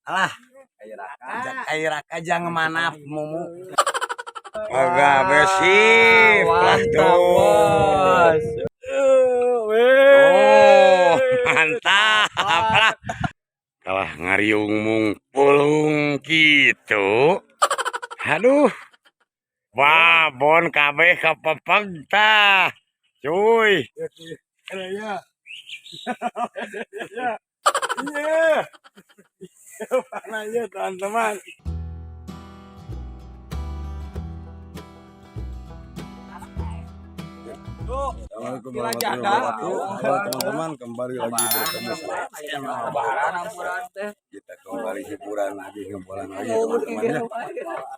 Alah, air aja ngemanap mumu. Agak bersih lah tuh. Oh, mantap lah. Kalah ngariung mung pulung gitu. Aduh. Babon kabeh kapepeg tah. Cuy. Ya. Ya. Iya. Mana ya, teman-teman? Assalamualaikum warahmatullahi wabarakatuh. Halo teman-teman, kembali lagi bersama saya. Kita kembali hiburan lagi, hiburan lagi teman-teman ya.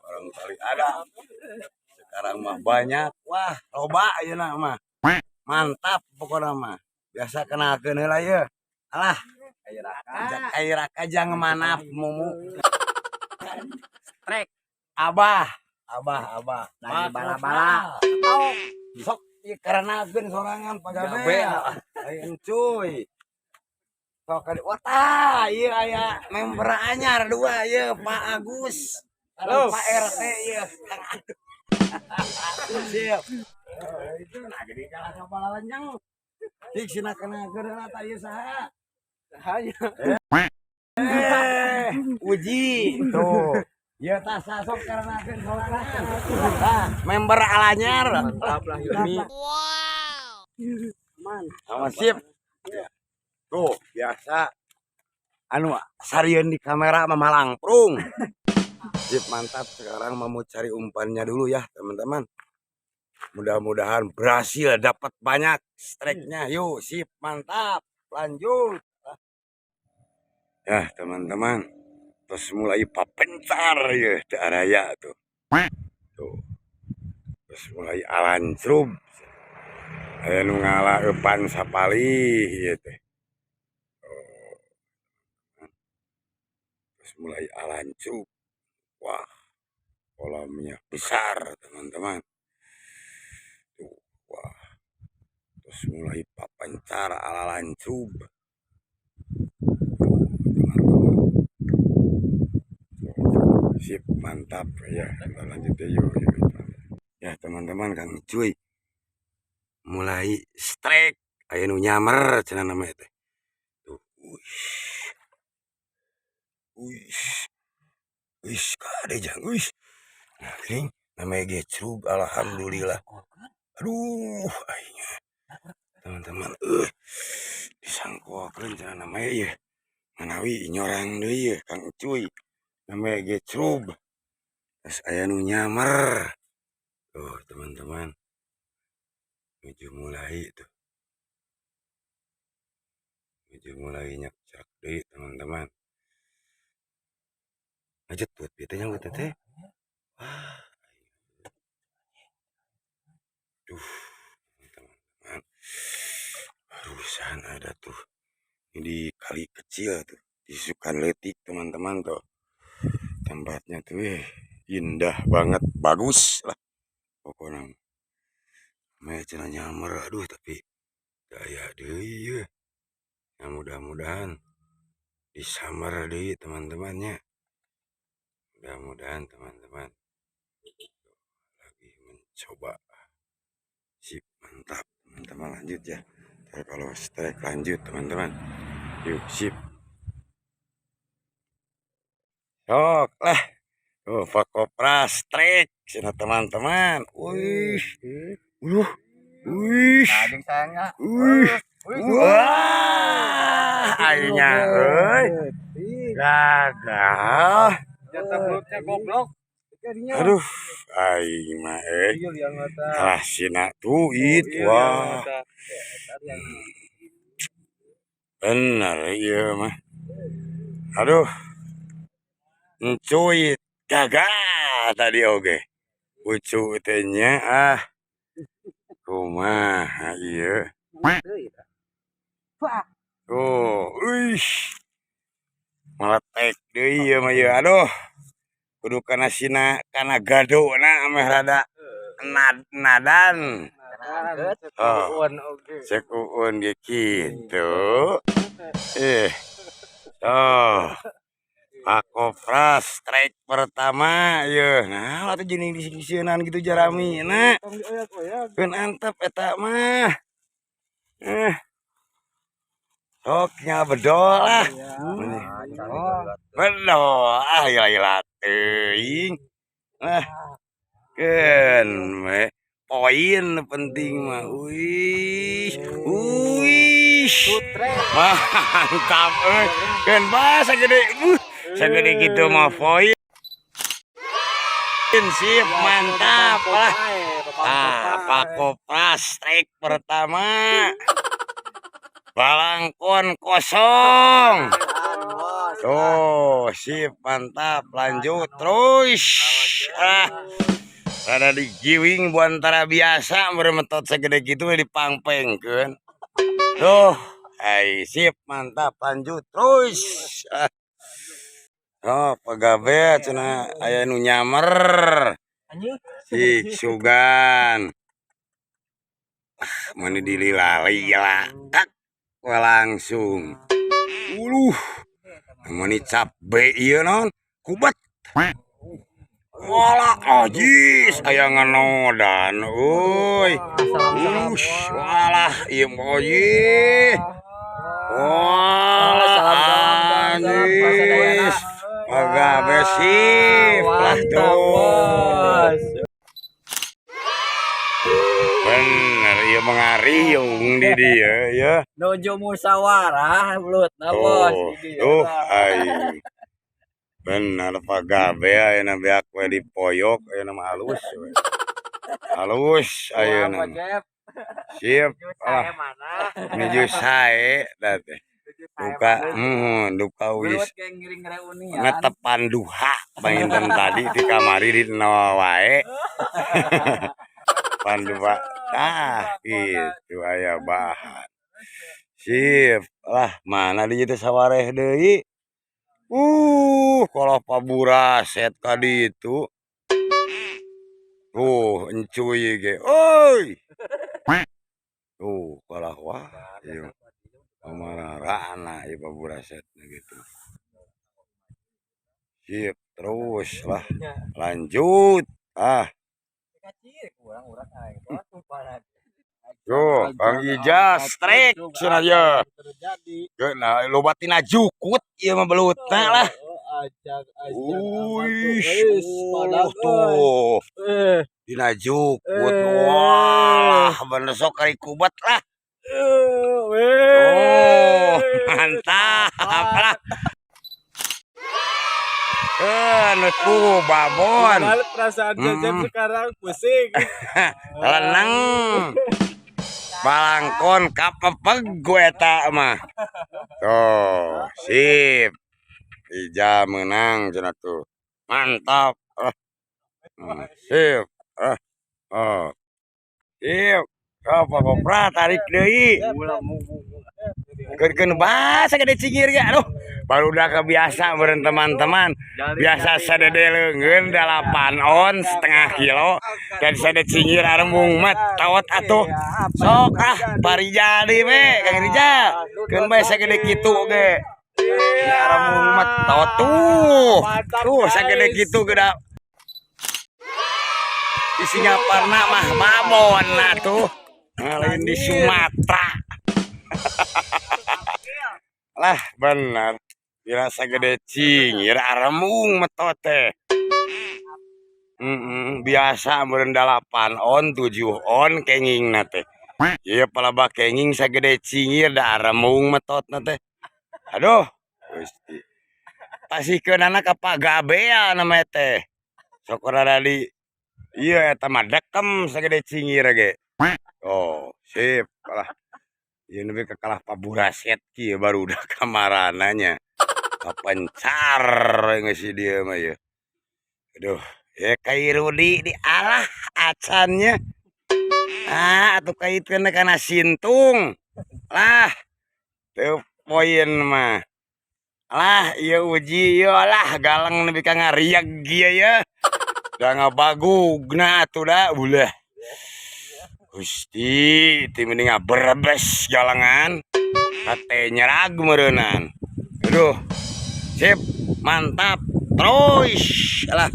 Orang kali ada. Sekarang mah banyak. Wah, loba ayeuna mah. Mantap pokoknya mah. Biasa kenalkeun heula ye. Alah, air aja ngemanap mumu. Trek. Abah, abah, abah. Lagi bala-bala. Sok ieu karenakeun sorangan pagabe. Ayo cuy. Sok kali wah tah ieu aya member anyar dua ieu Pak Agus. Halo Pak RT ieu. Kang Adu. Siap. Itu nah gede kalah kapal lenjang. Cik sina kenakeun heula tah ieu saha? Uji tuh. Ya tah sasok karenakeun sorangan. Tah, member alanyar. Mantap lah Yuni. Man. Sama sip. Tuh, biasa. Anu sarieun di kamera mah malangprung. Sip, mantap. Sekarang mau cari umpannya dulu ya, teman-teman. Mudah-mudahan berhasil dapat banyak strike-nya. Yuk, sip, mantap. Lanjut. Ya, teman-teman. Terus mulai papencar ya di area tuh. Tuh. Terus mulai alancrub. Aya nu ngala eupan sapalih ieu teh. Oh. Terus mulai alancrub. Wah, kolamnya besar, teman-teman. Tuh, wah. Terus mulai papancar ala lancrub. Tuh, teman-teman. Sip, mantap ya. Kita lanjut ya, yuk, yuk, yuk. Ya, teman-teman, Kang Cuy. Mulai strike. Aya nu nyamer cenah namanya teh. Tuh, wih. Wih. Wih, kade jang, wih. Nah, geuning namanya gecrug, alhamdulillah. Aduh, aingnya. Teman-teman, disangkokeun cenah namanya ieu. Manawi nyorang deui ye Kang Cuy. Namanya gecrug. Terus aya nu nyamer. Tuh, teman-teman. Menuju mulai tuh. Menuju mulai nyekcek deui, teman-teman. Ngajetut ieu teh nyangkut teh. Wah. Duh, teman-teman. Barusan ada tuh. Ini di kali kecil tuh. Di Sukan Letik, teman-teman tuh. Tempatnya tuh indah banget, bagus lah. Pokoknya meh cenah nyamer, aduh tapi daya deui ye. Ya mudah-mudahan disamber deui teman-temannya. Mudah-mudahan teman-teman lagi mencoba. Sip, mantap teman-teman, lanjut ya. Ntar kalau strike lanjut teman-teman. Yuk, sip. Sok lah. Tuh, Pak Kopra strike cenah teman-teman. Wih. Wih. Wih. Wah, aingnya euy. Gagal. Jatah perutnya goblok. Aduh, aing mah euy. Kalah sina tuit wah. Bener ieu mah. Aduh. Encuy gagal tadi oge. Ucu teh nya ah. Kumaha ieu? Tuh, wih. Meletek deui ieu mah ieu. Aduh. Kudu kana sina kana gadona ameh rada nad nadan. Oh. Cek uun ge kitu. Eh. Oh. Pak Kopras strike pertama ye. Nah, atuh jeung disisieunan gitu jarami na. Tong dioyak-oyak. Keun antep eta mah. Eh. Sok nya bedol lah. Bedol ah lila teuing. Nah. Keun we. Poin nu penting mah. Wih. Wih. Mantap euy. Keun bae sagede. Sagede kitu mah poin. Sip, mantap lah. Ah, Pak Kopras strike pertama. Balangkon kosong. Tuh, sip, mantap. Lanjut terus. Ah, rada digiwing bu antara biasa metot segede gitu dipangpengkeun. Tuh, ai sip, mantap. Lanjut terus. Ah. Oh, pagabe cenah aya nu nyamer. Sik sugan. Ah, meuni dilila-lila. Kak, langsung. Uluh. Meuni cap B ieu naon? Kubat. Walah, ajis aya nganodan euy. Ush, walah ieu mah ye. Walah, anjis. Pagabe sip lah tuh. Bener ieu mengariung di dieu ya. Nuju musyawarah belutna bos. Tuh, tuh ai. Bener pagabe ayeuna beak we dipoyok ayeuna mah halus we. Halus ayeuna. Mah. Sip lah. Nuju sae da teh. Duka duka wis Belut kayak ngiring reunian. Ngetepan duha panginten tadi di kamari di nawa wae. Panduha. Ah, gitu aya bahan. Sip lah, mana di teh sawareh deui. Kalau paburaset ka ditu. Tuh, encuy ge. Oi. Tuh, kalah wah ieu. Pamararana ieu paburaset gitu. Sip, terus lah. Lanjut. Ah, tuh, Bang Ija strike cenah ye. Nah, loba tina jukut ieu mah belutna lah. Wih, tuh. Dina jukut. Wah, bener sok kari kubat lah. Oh, mantap lah. Eh, tuh babon. Perasaan Cecep sekarang pusing. Leneng. Balangkon kapepeg gue eta mah. Tuh, sip. Ija menang cenah tuh. Mantap. Ah. Sip. Ah. Oh. Sip. Oh, Pak Kopra tarik deui. Keun-keun bahasa gede cingir ge. Aduh, baru udah kebiasa meureun teman-teman. Biasa sadede leungeun 8 on setengah kilo dan sade cingir arembung metot atuh. Sok ah, parijadi we Kang Rijal. Keun bae sagede kitu ge. Arembung metot tuh. Tuh sagede kitu ge da. Di Singaparna mah babon atuh. Nah, lain di Sumatera. Lah bener. Dirasa gede cingir arembung metot teh. Biasa meureun 8 on 7 on kengingna teh. Ieu palebah kenging sagede cingir da arembung metotna teh. Aduh, Gusti. Pasihkeunana ka Pak Gabea namanya teh. Sok rada di ieu eta mah dekem sagede cingir ge. Oh, sip lah. Ieu nepi ka kalah paburaset kieu barudak kamarana nya. Kapencar geus si dieu mah ieu. Aduh, ya kai Rudi di alah acannya. Ah, atuh kaitkeun kana sintung. Lah, teu poin mah. Lah, ieu uji ieu lah galeng nepi ka ngarieg ieu ya. Da ngabagugna atuh da ulah. Gusti, ti mending ngabrebes galengan. Kate nyerag meureunan. Aduh. Sip. Mantap terus lah.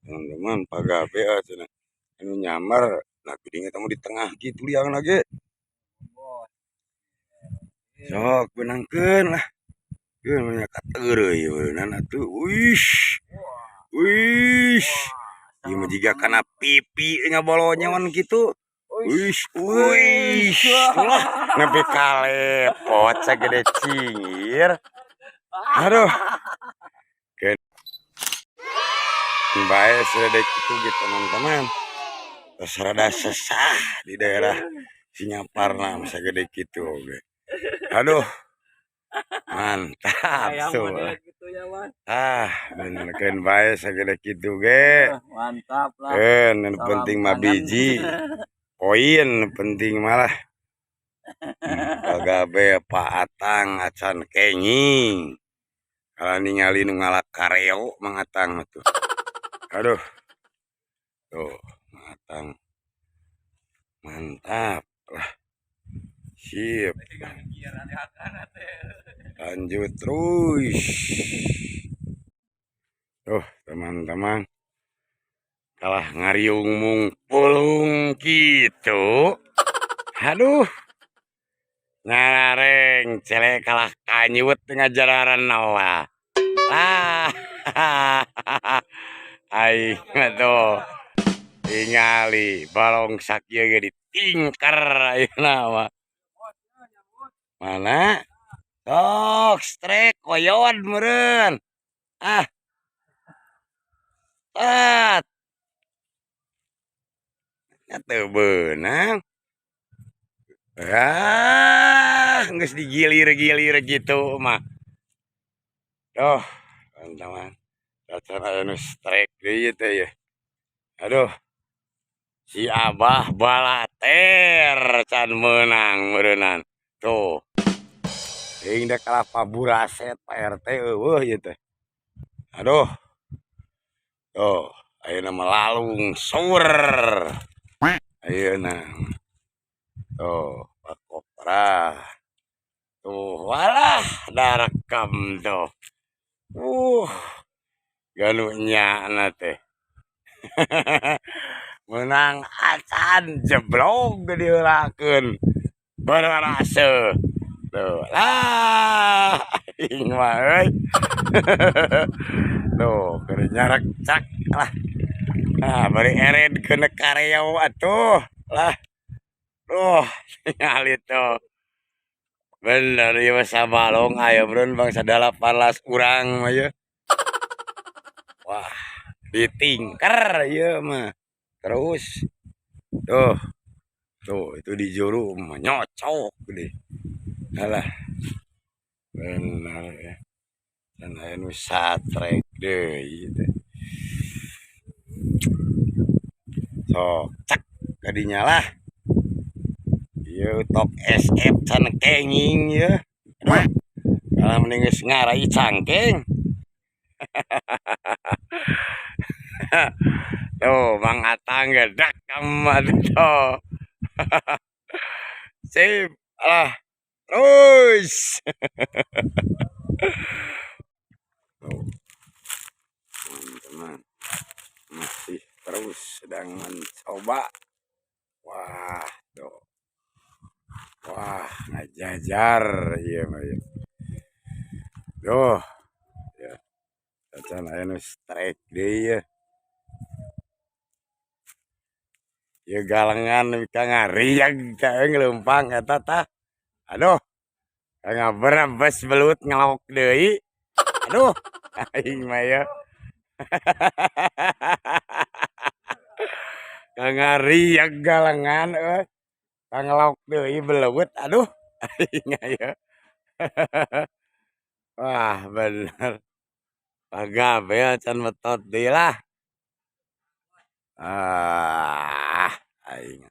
Teman-teman, pagabe ah cenah. Anu nyamar, nah geuning eta mah di tengah gitu liang lagi. Sok beunangkeun lah. Keun banyak kateureuy beunang atuh. Wih. Wih. Ieu mah jiga kana pipi nya bolonyon kitu. Wih, wih. Lah, nepi kalepot sagede cingir. Aduh. Keun bae segede kitu gitu, teman-teman. Terus rada sesah di daerah Singaparna sagede kitu oge. Aduh. Mantap Ayam tuh. model gitu ya, Wan. Ah, bener keun bae sagede kitu ge. Mantap lah. Keun nu Salam penting mah kangen. Biji. Poin nu penting malah. Pagabe Pak Atang acan kenging. Kalau ningali nu ngalak kareo Mang Atang mah tuh. Aduh. Tuh, Mang Atang. Mantap lah. Sip. Lanjut terus. Tuh, teman-teman. Kalah ngariung mung pulung gitu. Aduh. Ngarareng celek kalah kanyut ngajararan nawa. Ah. Aing mah tuh. Tingali balong sakieu ge ditingker ayeuna mah. Mana? Sok strike koyon meureun. Ah. Tat. Nya teu beunang. Ah, geus digilir-gilir gitu mah. Tuh, teman-teman. Acan aya nu strike deui teh ye. Aduh. Si Abah balater can meunang meureunan. Tuh. Teuing dek kalah paburaset Pak RT eueuh ieu teh. Aduh. Tuh, ayeuna mah lalungsur. Ayeuna. Tuh, Pak Kopra. Tuh, walah darekam tuh. Ganu nyana teh. Menang acan jeblog diheulakeun. Berarase. Tuh, lah aing mah euy. Tuh, keur nyarekcak lah. Ah, bari ered keuna kareo atuh. Lah. Tuh, ningali tuh. Bener ieu mah sabalong aya meureun bangsa 18 urang mah ye. Wah, ditingker ieu mah. Terus. Tuh. Tuh, itu di juru mah nyocok deh. Alah. Bener ya. Dan aya nu satrek deui teh. Sok, cek kadinya lah. Ieu tok SF can kenging ye. Aduh. Kalau mending geus ngarai cangkeng. Tuh, Mang Atang gedak kamu tuh. Sip, alah. Terus. Tuh. Teman-teman masih terus sedang mencoba. Wah, tuh. Wah, ngajajar ieu mah ieu. Tuh. Ya. Acan aya nu strike deui ye. Ieu galengan nepi ka ngariag teh leumpang eta tah. Aduh. Ngaberebes belut ngelok deui. Aduh, aing mah ye. Ngariag galengan euy. Ngelok deui belut. Aduh, aing aya. Wah, bener. Pagabe acan metot deui lah. Ah, aing.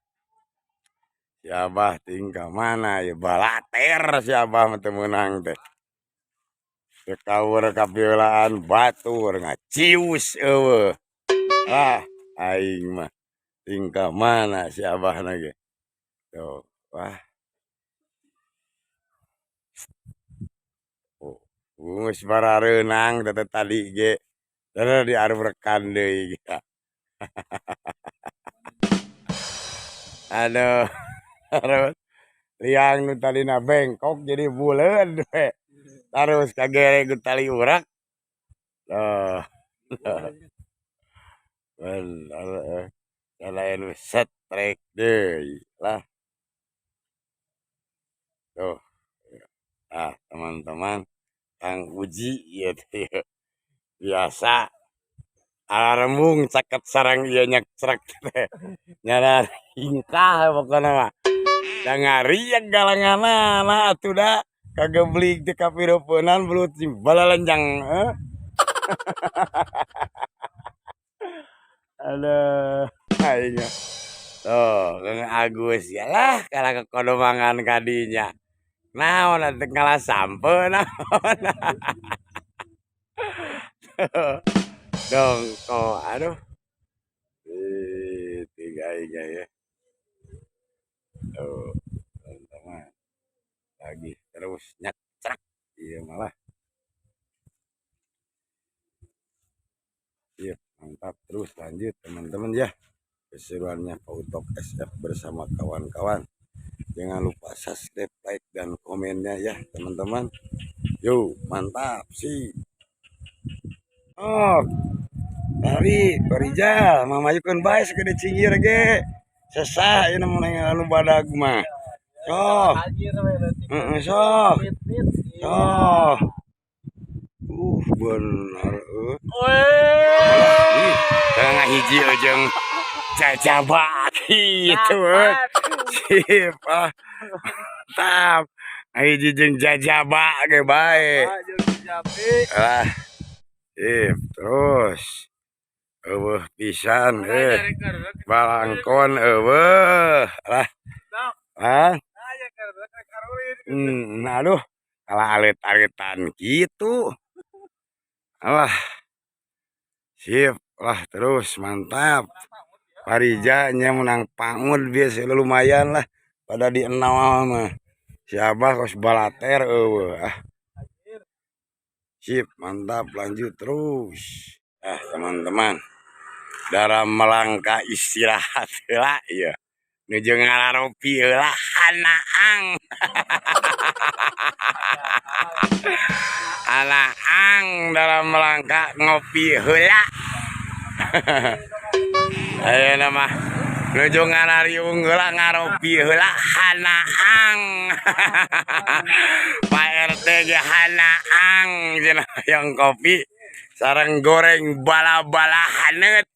Si Abah tingkah mana ya balater si Abah mah teu meunang teh. Teu kaur kapiolaan batur ngacius eueuh. Ah, aing mah tingkah mana si Abah na ge. Tuh, wah. Oh, Geus barareunang teh tadi ge. Terus diarurkan deui. Aduh. Terus liang nu tadina bengkok jadi buleud we. Terus kagere ku tali urak. Tuh. Bener eh. Lain strike deui lah. Tuh. Ah, teman-teman, Kang Uji ieu teh biasa alarembung caket sareng ieu nyekcrek teh. Nyana hingkah pokona mah. Da ngarieg galanganana atuh da kageblig teh kapireupeunnan belut sing balalenjang heuh. Aduh, aing mah. Tuh, Kang Agus ya lah kalah kekodomangan kadinya. Naon atuh ngalah sampeu naon. Dongko aduh. Ih, tiga aing ya. Tuh, teman-teman. Lagi terus nyekcrek ieu malah. Iya, mantap, terus lanjut teman-teman ya. Keseruannya Pak Utok SF bersama kawan-kawan. Jangan lupa subscribe, like, dan komennya ya teman-teman. Yuk, mantap sih. Oh, tadi Pak Rijal, mamayukeun bae sagede cinggir ge. Sesah ieu mun anu badag mah. Sok. Heeh, sok. Sok. Bener euy. Ih, ngahiji jeung jajaba gitu euy. Sip ah. Mantap. Ngahiji jeung jajaba ge bae. Ah. Sip, terus. Eueuh pisan eh. Balangkon eueuh. Lah. Hah? Aduh, kalah alit-alitan kitu. Alah. Sip lah terus mantap. Parija nya menang pangut biasa lumayan lah pada di enol mah. Si Abah kos balater eueuh ah. Sip, mantap, lanjut terus. Ah, teman-teman. Dalam melangkah istirahat heula ieu. Nuju ngararopi heula hanaang. Hanaang dalam melangkah ngopi heula. Ayeuna mah nuju ngarariung heula ngaropi heula hanaang. Pak RT ge hanaang cenah yang kopi sareng goreng bala-bala haneut.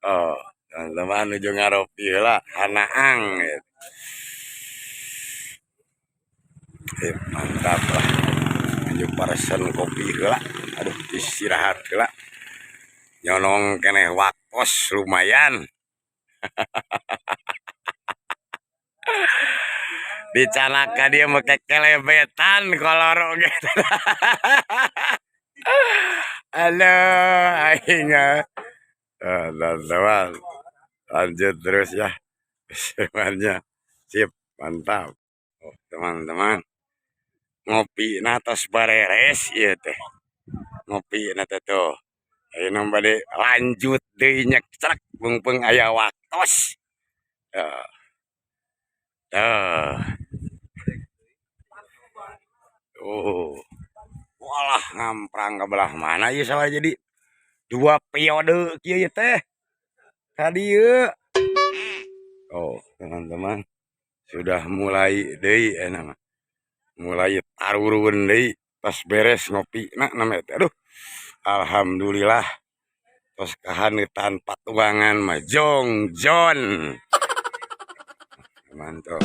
Oh, teman-teman nuju ngaropi heula hanaang gitu. Mantap lah. Nuju paresen kopi heula. Aduh, istirahat heula. Nyonong keneh waktos lumayan. Dicanak ka dieu make kelebetan koloro ge. Aduh, aing. Teman-teman, lanjut terus ya. Keseruannya. Sip, mantap. Oh, teman-teman, ngopi na tos bareres ieu teh. Ngopi na teh tuh. Ayeuna bade lanjut deui nyekcrek beungpeung aya waktos. Tuh. Tuh. Oh. Walah ngamprang ke belah mana ieu sawah jadi dua periode kieu ieu teh. Ka dieu. Oh, teman-teman, sudah mulai deui ayeuna mah. Mulai tarurun deui tos beres ngopi na namanya teh. Aduh. Alhamdulillah tos kahaneutan patuangan mah jongjon. Mantap.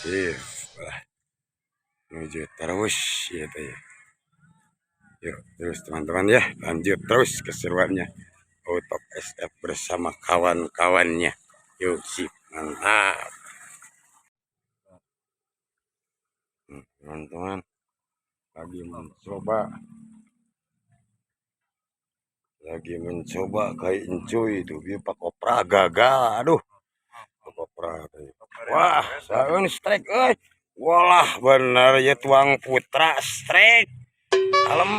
Sip. Lah. Menuju terus ieu teh. Yuk terus teman-teman ya, lanjut terus keseruannya Utok SF bersama kawan-kawannya. Yuk sip, mantap. Teman-teman lagi mencoba kayak encuy itu bieu Pak Kopra gagal. Aduh. Pak Kopra teh. Wah, saeun strike euy. Walah, bener ya, tuang putra strike. Kalem.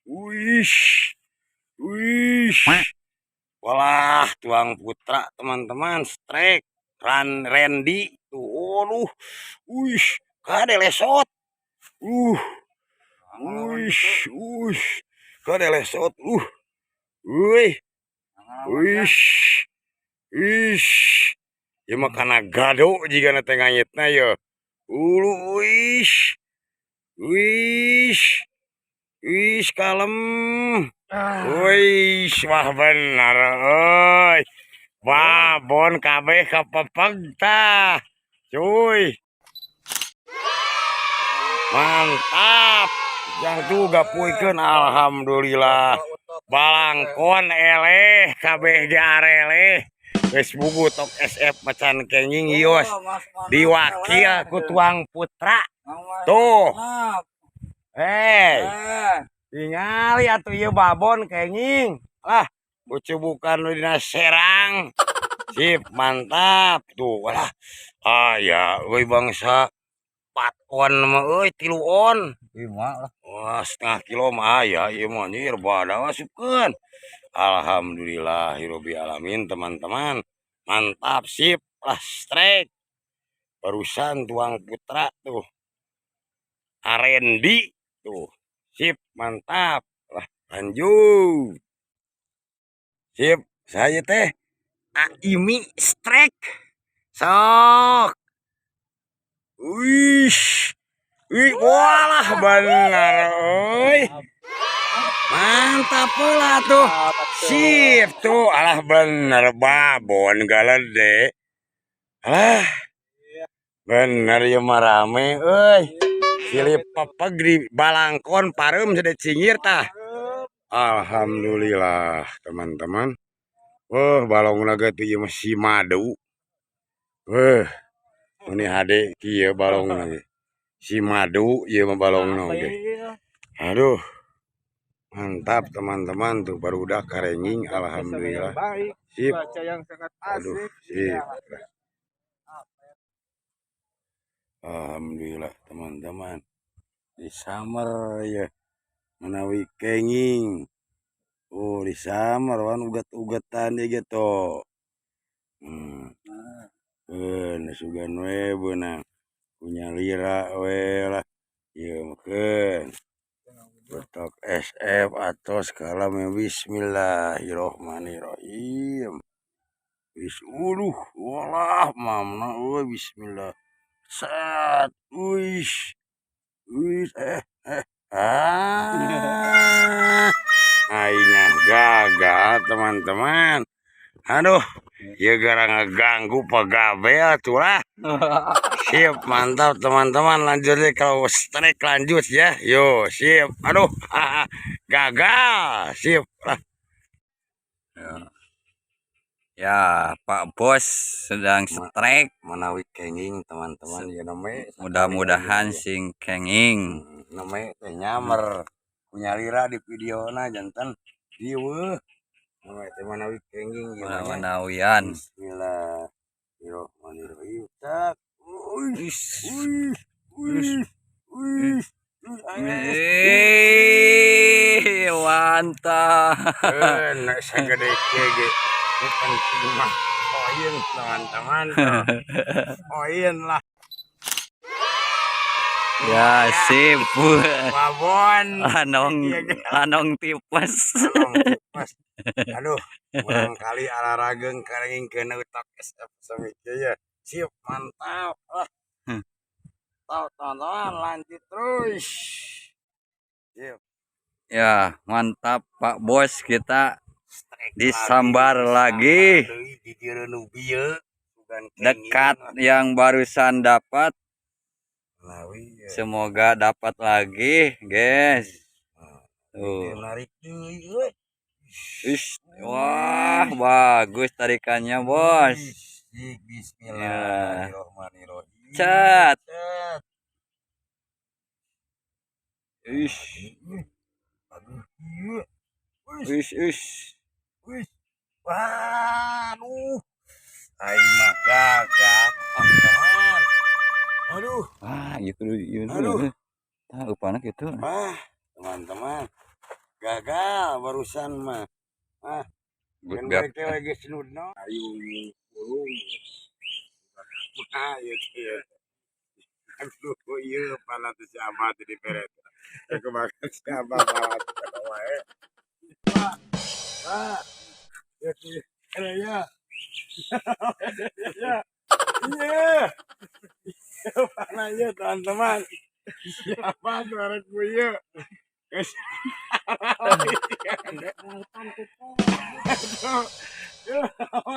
Wih. Wih. Walah, tuang putra, teman-teman, strike. Ran Randy tuh, aduh. Wih, kade lesot. Wih, wih. Kade lesot. Wih. Wih. Wih. Ya mah kana gado jiga teh nganyitna ya. Ulu, wih. Wih. Wih, kalem. Wih, wah bener euy. Babon kabeh kapepeg tah. Cuy. Mantap. Yang juga puikeun, alhamdulillah. Balangkon eleh kabeh ge areleh. Geus bugu tok SF macan kenging ios. Diwakil ku tuang putra. Tuh. Hei, tingali atuh ieu babon kenging. Lah, bukan nu dina serang. Sip, mantap tuh. Walah. Aya euy bangsa 4 on mah euy, 3 on. 5 lah. Wah, setengah kilo mah aya ieu mah, anjir, bada masukkeun. Alhamdulillah hirobi alamin, teman-teman. Mantap, sip lah, strike. Barusan tuang putra tuh. Arendi tuh. Sip, mantap. Lah, lanjut. Sip, saya teh Aimi strike. Sok. Wih. Wih, walah bener euy. Mantap pula tuh. Sip tuh, alah bener babon galede. Alah. Bener ya mah rame euy. Silip pepeg di balangkon pareum sudah cingir tah. Alhamdulillah, teman-teman. Wah, balong naga tuh ieu mah si madu. Wah, ini hade kieu balong ge. Si madu ieu mah balongna oge. Aduh. Mantap, teman-teman, tuh barudak karenging, alhamdulillah. Baik, Sip. cuaca yang sangat Aduh, asik. Sip. Alhamdulillah, teman-teman. Di summer ya. Menawi kenging. Oh, di summer wan ugat-ugatan ya gitu. Keun sugan we beunang. Punya lira we lah. Ieu mah keun. Betok SF atau skala bismillahirrohmanirrohim. Wis uluh walah mamna euy, bismillah. Set, wih. Wih, eh eh ah. Aingnya gagal, teman-teman. Aduh, ya gara ngeganggu pegawe atuh lah. Sip, mantap, teman-teman. Lanjut deh kalau strike, lanjut ya. Yo, sip. Aduh, gagal. Sip lah. Ya. Ya, Pak Bos sedang strike. Menawi kenging, teman-teman, ya namanya. Mudah-mudahan sing kenging. Namanya teh nyamer. Punya lira di videona janten dieu. Namanya teh menawi kenging gimana? Manawian. Bismillahirrahmanirrahim. Tak. Wih, wih, wih, wih. Eh, mantap. Nek sagede kieu ge. Ini penting mah poin, teman-teman. Poin lah. Ya, sip. Babon. Lanong, lanong tipes. Tolong, Mas. Aduh, barangkali alarageng karenging kena utak SF sami ya. Sip, mantap. Lah. Tahu, teman-teman, lanjut terus. Sip. Ya, mantap Pak Bos, kita Strike. Disambar lagi. Disambar deui di dieu nu bieu. Sugan kenging. Dekat yang barusan dapat. Menawi ya. Semoga dapat lagi, guys. Tuh. Narik deui euy. Ish, wah, bagus tarikannya, Bos. Ih, bismillahirrahmanirrahim. Cat. Cat. Ish, Aduh, iya. ish, ish. Wih. Waduh. Aing mah gagal, teman-teman. Aduh. Wah, ieu kudu ieu. Aduh. Tah eupana kitu. Wah, teman-teman. Gagal barusan mah. Ah, kan Biar mereka lagi senudno. Ayu burung. Ah, iya iya. Aduh, iya pala tuh si Abah tadi beret. Aku makan si Abah pala tuh wae. Wah, wah. Ya, iya, iya. Iya. Iya. Iya, pala iya teman-teman. Siapa tuh orang gue?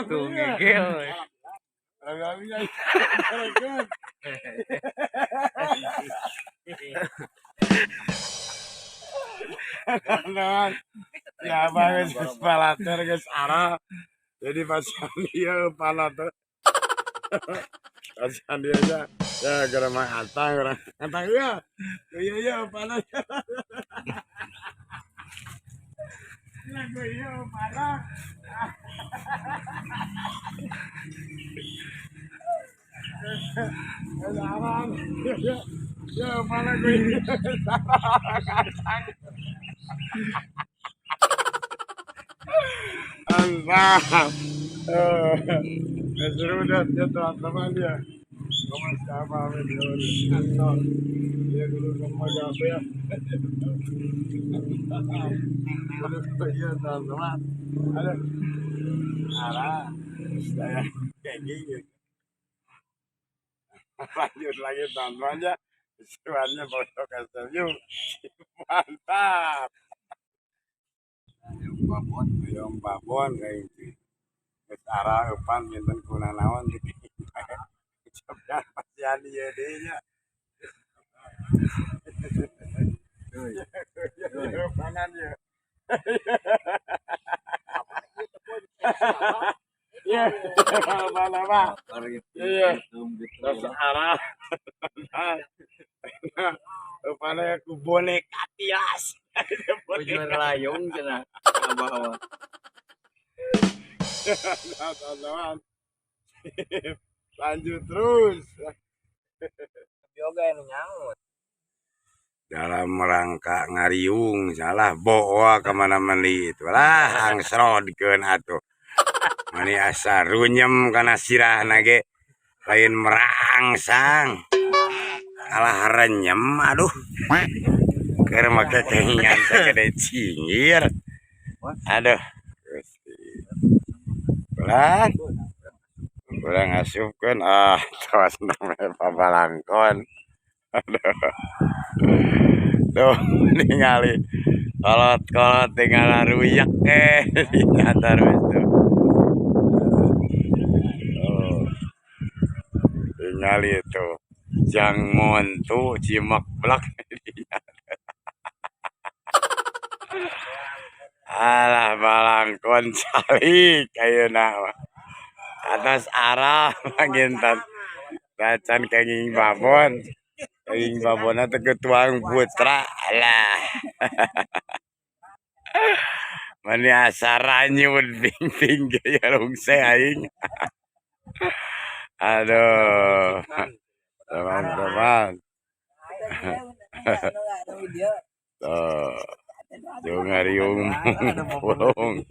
Tuh ngegel. Teman-teman, ya guys, palater guys arah. Jadi pas dia palater. Kasihan dia aja. Ya, gara mang antang, orang antang iya. Iya iya pala. Iya pala. Saran. Ya pala gue. Antang. Seru dah ya teman-teman ya. Kamu siapa video Dia dulu kamu apa ya? Iya teman-teman. Aduh. Arah. Saya kayak gini. Lanjut lagi teman-teman ya. Sebenarnya pojok SMU. Mantap. Babon, ayam babon kayak gitu. Geus arah eupan minten kuna naon di Coba pasian ieu deui nya. Eupanan ieu. Iya, mana mah. Iya. Terus arah. Eupana ku boneka tias. Ujung layung cenah. Abah mah. Teman-teman. Lanjut terus. Yoga yang nyaut. Dalam rangka ngariung salah boa kemana meni itu lah angsrodkeun atuh. Mani asa runyem kana sirahna ge lain merangsang. Alah renyem aduh. Keur make kehingan sagede cingir. Aduh. Gusti. Ulah. Ulah ngasupkeun ah tos namanya pabalangkon. Aduh. Tuh ningali kolot-kolot tinggal ruyak terus tuh. Oh. Ningali itu jang montu cimak blak. Alah balangkon calik ayeuna mah. Atas arah mangintan bacan kenging babon. Kenging babonna teh ketuang putra. Alah. Mani asa ranyut ping-ping gaya rungse aing. Aduh. Teman-teman. Tuh. Jeung ngariung pulung.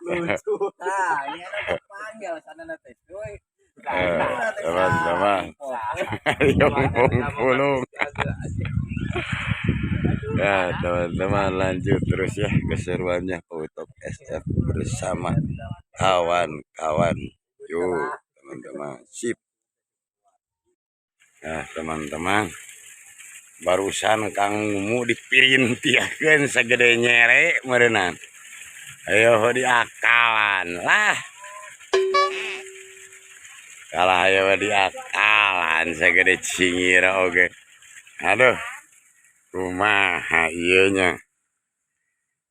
Lucu. Nah, ini ada panggil sana nanti. Cuy. Teman-teman. Ngariung pulung. Ya, teman-teman lanjut terus ya keseruannya Pautok SF bersama kawan-kawan. Yuk, teman-teman. Sip. Nah, teman-teman. Barusan Kang Mumu dipirintiakeun sagede nyere meureunnan. Ayo diakalan lah. Kalah ayo diakalan sagede cingir oge. Aduh. Kumaha ieu nya.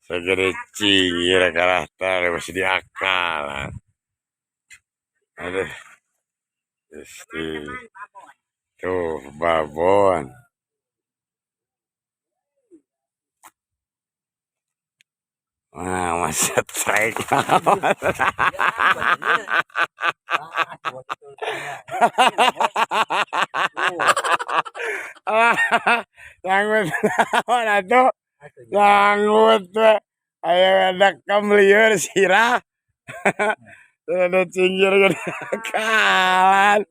Sagede cingir kalah terus diakalan. Aduh. Gusti. Tuh babon. Wah, masa trek. Ah, nyanggut naon atuh? Nyanggut we. Aya dekem lieur sirah. Ada cinggir gede kalan.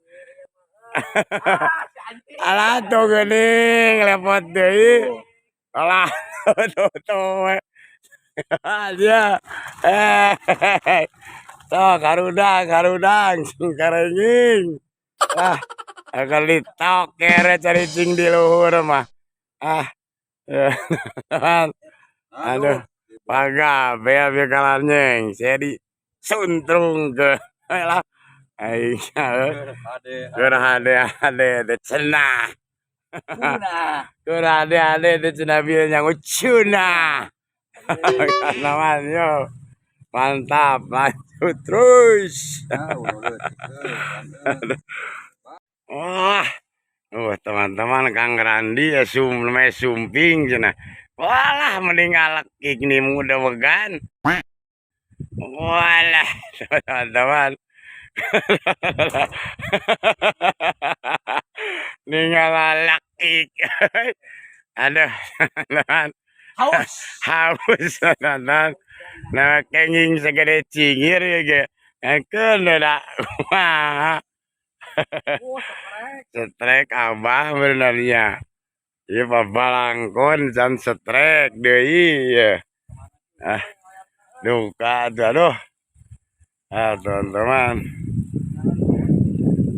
Alah tuh geuning lepot deui. Alah tuh tuh we. Dia. Eh. Sok harudang harudang sing karenging. Ah, akan ditoker caricing di luhur mah. Ah. Ya. Aduh, pagabe abi kalanyeng. Saya di suntrung ke lah. Aing Ade. keur hade-hade teh cenah. Cuna. Keur hade-hade teh cenah bieu nyangu cuna. Teman yo. Mantap, lanjut terus. Nah, udah. Wah. Oh, teman-teman Kang Randi ya sum namanya sumping cenah. Walah mending ngalekik nih muda wegan. Walah, teman-teman. Ninggal lalakik. Aduh, teman. Haus. Haus teman. Nah, kenging segede cingir ya ge. Engkeun da. Wah, Oh, seprek. Setrek abah benernya. Ieu babalangkon can setrek deui ya. Ah, duka tuh aduh. Ah, teman-teman.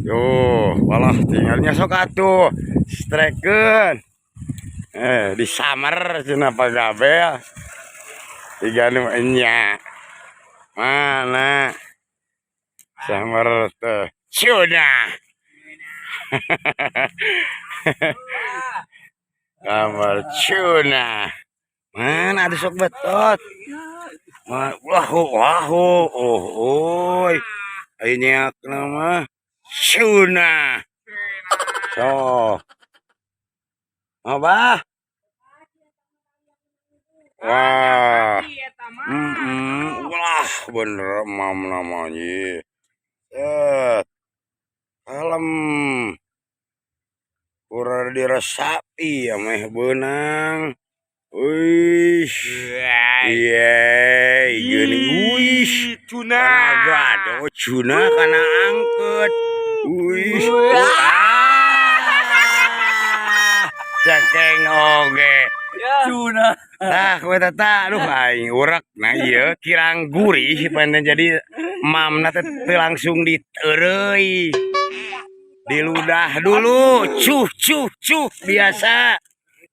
Tuh, walah tinggalnya sok atuh. Strekeun. Eh, disamar cenah pagabe. Tiga nu enya. Mana? Samar tuh. Sudah. Samar cuna. Mana ada sok betot. Wah, wah, oh, oi. Ayo nyak nama. Cuna. So. Apa? Wah. Wah, bener mam namanya. Set. Kalem. Kurang diresapi ya meh beunang. Wih. Iya, geuning wih. Cuna. Kana gado cuna kana angket. Wih. Ah. Cekeng oge. Cuna. Tah, kowe tata, aduh aing urek. Nah ieu kirang gurih panten jadi mamna teh teu langsung diteureuy. Diludah dulu, cuh cuh cuh biasa.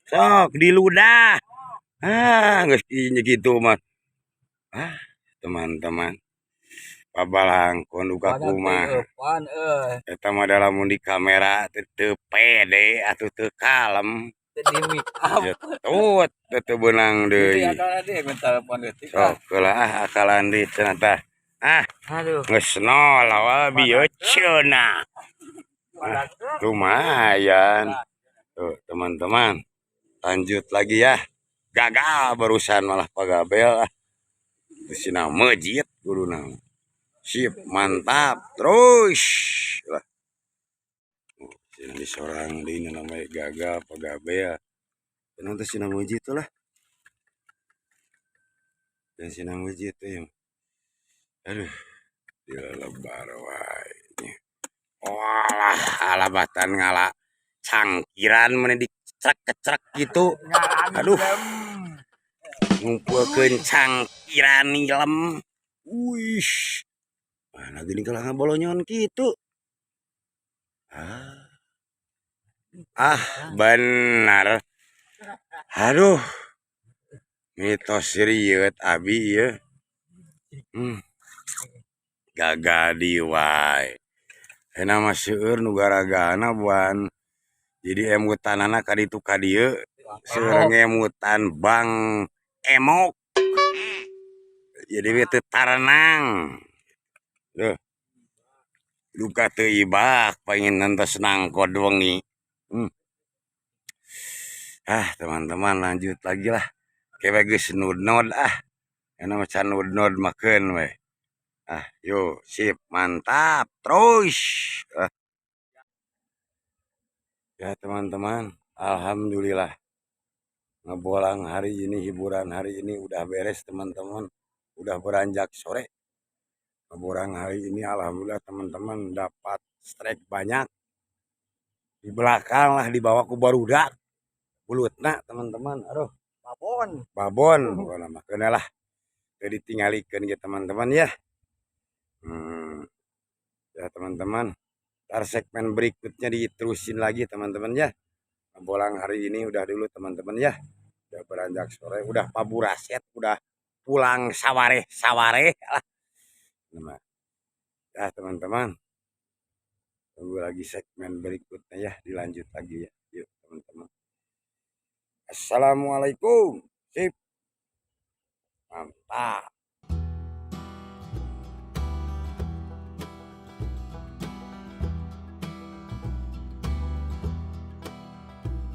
Sok diludah. Ah, geus kitu mah. Ah, teman-teman. Pabalangkon duka kumaha. Pan euy. Eta mah da lamun di kamera teh teu pede atuh teu kalem. Teu di make up. Tut, teu beunang deui. Akal dia minta telepon detik. Sok heula ah akalan deui cenah tah. Ah, Aduh. geus nol awal bieu ceunah. Ah, lumayan. Tuh, teman-teman. Lanjut lagi ya. Gagal barusan malah pagabel ah. Sina mejit kuduna. Sip, mantap. Terus lah. Oh, sina di sorang deui namanya gagal pagabel. Nanti sina mejit tuh lah. Dan sina mejit tuh ya. Aduh, dia lebar wae. Walah, alabatan ngala cangkiran mana dicrek-kecrek gitu. Aduh. Ngumpulkeun cangkiran nilem. Wih. Mana gini kalau ngabolonyon gitu. Ah. Ah, benar. Aduh. Mitos rieut abi ieu. Gagal di wae. Euna mah seueur nu garagana buan jadi emutanana ka ditu ka dieu seueur ngemutan bang emok. Jadi we teu tarenang. Duh. Duka teu ibak pangin entos nangkod wengi. Ah, teman-teman lanjut lagi lah. Kewe geus nud-nod ah. Euna mah can nud-nod makeun we. Ah, yuk, sip, mantap, terus. Ah. Ya teman-teman, alhamdulillah. Ngebolang hari ini, hiburan hari ini udah beres, teman-teman. Udah beranjak sore. Ngebolang hari ini alhamdulillah, teman-teman, dapat strike banyak. Di belakang lah dibawa ku barudak. Belutna, teman-teman. Aduh, Babon. Babon pokokna mah. Keun lah. Teu ditinggalikeun ge, teman-teman, ya. Ya teman-teman. Ntar segmen berikutnya diterusin lagi, teman-teman, ya. Bolang hari ini udah dulu, teman-teman, ya. Udah beranjak sore, udah paburaset, udah pulang sawareh sawareh lah. Nah, ya teman-teman. Tunggu lagi segmen berikutnya ya, dilanjut lagi ya. Yuk, teman-teman. Assalamualaikum. Sip. Mantap.